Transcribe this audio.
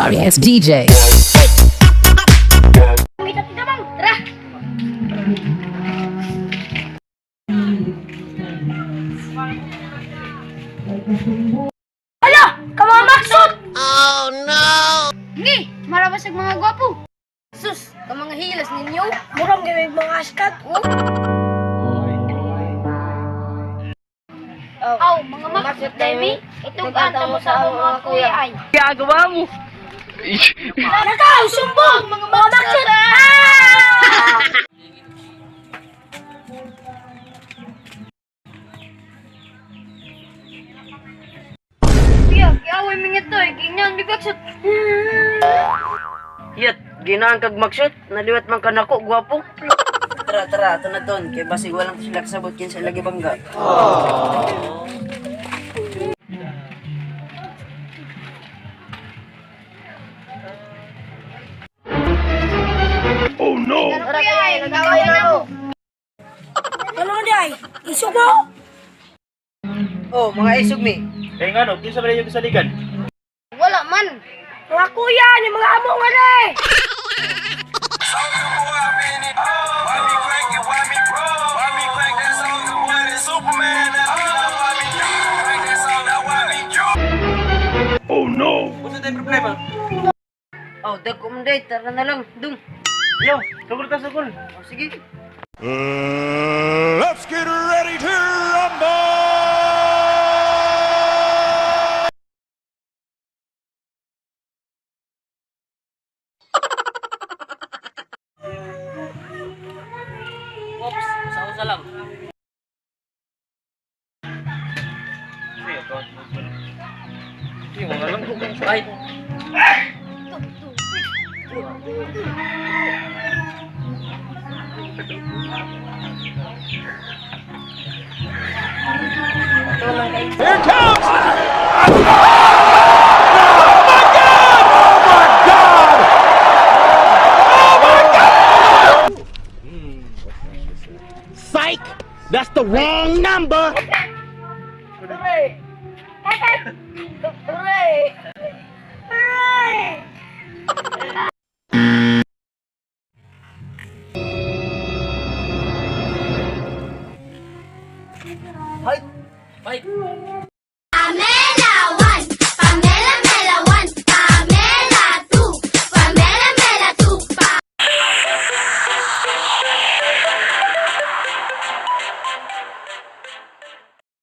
Sorry ass DJ. Kita kita, bang. Tara. Ala, kamamaksot! Oh no! Ngi, marabas ang mga gwapo. Sus, kamang hilas ninyo. Murang gawin mga askat. Oh. Aw, mga maksot dami. Itugan mo sa akong mga kuya ay. Gagawa mo. Nakaw, sumbong! Mga maksot! Ah! Kuya, kiaway mga to eh. Ganyan, bigaksot. Yat, ginaan kag maksot, naliwat man kanako, gwapo. Tara, tara, ato na ton, kay basig walang sila kasabot kinsa lagi bangga. Tara kuya, nag-away na mo. Ano di ay? Isog mo? Oh, mga isog mi. Eh nga no, kinsa ba yung kasaligan? Wala man. Mga kuya, ni mga amo nga na eh. Unsa tay problema? Oh, dagko man day, tara na lang, dung. Yo, sugol ta sugol. Oh, sige. Let's get ready to rumble! Ops, sa lang. Ay, Here comes!